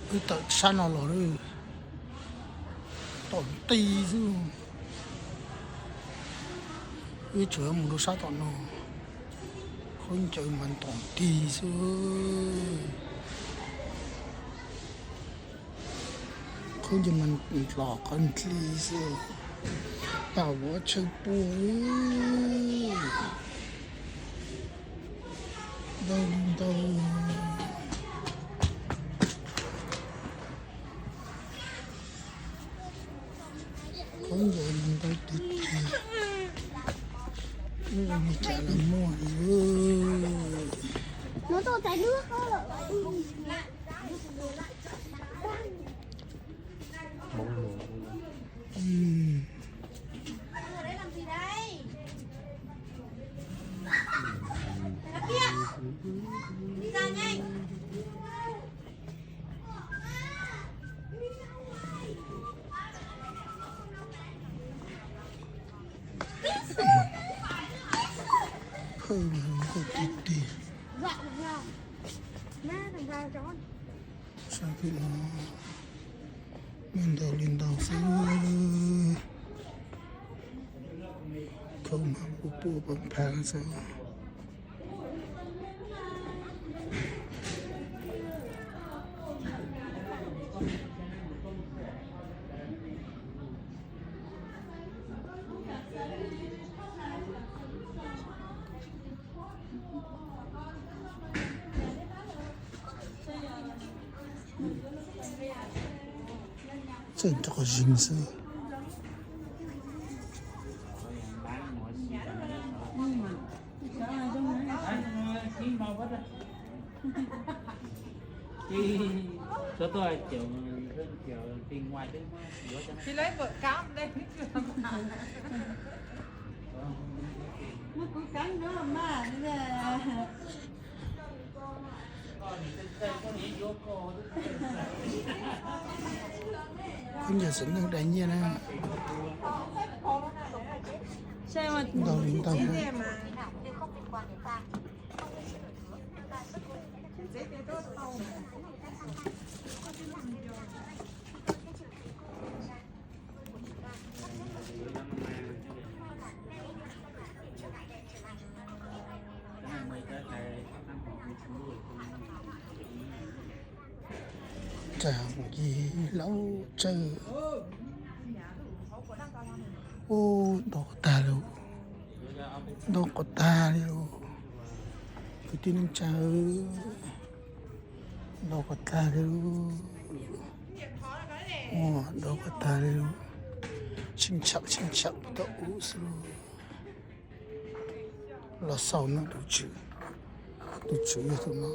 Wb tawm sab no los lawm, tom nti xwb. Wb tseem mus rau sab tom no, khaub ncaws mas tom nti xwb. Khaub ncaws mas los qhov nti xwb, pam vov tshaw puag. Ntau li ntau. Khaub ncaws li ntau tiag tiag, ib zoo li cas los muaj li. Khawb ntau tiag tiag. Sab pem no muaj ntau li ntau xwb. Khawb mas puas puas pam phav xwb. Txawj nrov zis xwb. Khaub ncaws xwm neej dai nyiaj na. Ntau li ntau. Tsa mus ci laub tsawg. Ub, ntau qhov tag li, ntau qhov tag li lauj. Kwv tij neej tsa, ntau qhov tag li lauj. Ntau qhov tag li lauj. Tshee tsham tshee tsham puag tom ub xwb lauj. Los xaus no tus tswv, tus tswv yog tus no.